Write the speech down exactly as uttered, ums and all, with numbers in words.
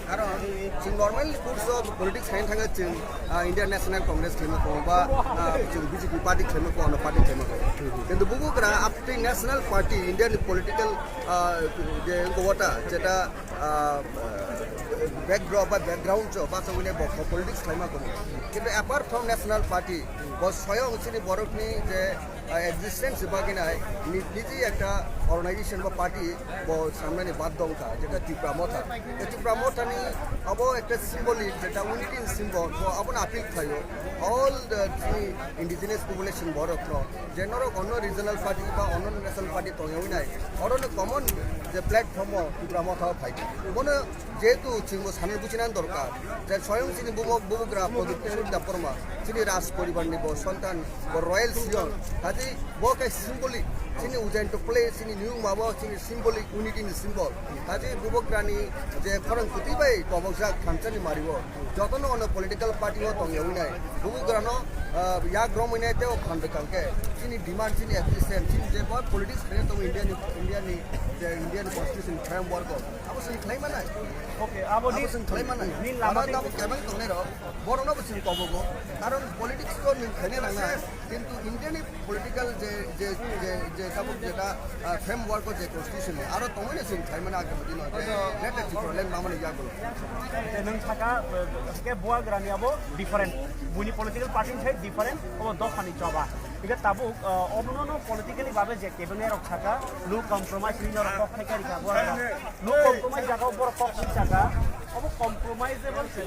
Karon chwng normal course of politics khaina thangkha chwng, ah, Indian National Congress khlaima kho ba, ah, chwng B J P party khlaima kho, ano party khlaima kho. Kintu bubugra after national party Indian political, ah, je wngkha wata jeta, ah, backdrop ba background cho ba chwngni bo politics khlaima kho. Kintu apart from national party, bo soyong chini borokni je ah, existence bagwi nai ni-, niji ekta organization ba party bo samnani bad dong kha, jeta Tipra Motha. Te Tipra Motha ni abo ekta symbolic, jeta unity ni symbol, bo abono appeal khlaio. All the three indigenous population borok no, je norok onno regional party ba onno national party tongyawi nai, oro no common je platform o Tipra Motha o phai. Bono jehetu chwngbo sanani buchinani dorkar, je soyong chini bumok bubugra Pradyut Kishore Debbarma, chini raj poribar ni bo santan, bo royal siyong, kaje bo khe symbolic, chini Ujjain to play, chini new mabo, chini symbolic unity ni symbol. Kaje bubugra ni je khorang kwtwi bai tobokjak thansa ni mario, jotono ono political party o tongyawi nai, bubugra no, ah, yak romwi nai tei o phan rwkang khe, chini demand, chini appreciation, chini je bo politics khe tongo India ni, India ni, je India ni constitution framework o. Abo chwng khlai manai. Okay, abo ni, abo chwng khlai manai. Ni lama abo tei abo kebeng tongnai rok, borok no bo chwng kobogo. Karon politics ko nwng khaina nang nai. Kintu India ni political je, je, je, je tabuk jeta, ah, framework o je constitution ni, aro tongmani chwng khlai mana agam dino. Je, okay, greater Tipraland mamani yagulo. Je nwng saka, eh, ke buagra ni abo different. Buni political party ni sai different, obo dopha ni choba. Ike tabuk, ah, obono no politically babe je kebeng rok saka, no compromise ni norok kok khai kari ka buagra. No compromise jaga o borok kok ni saka, obo compromisable se.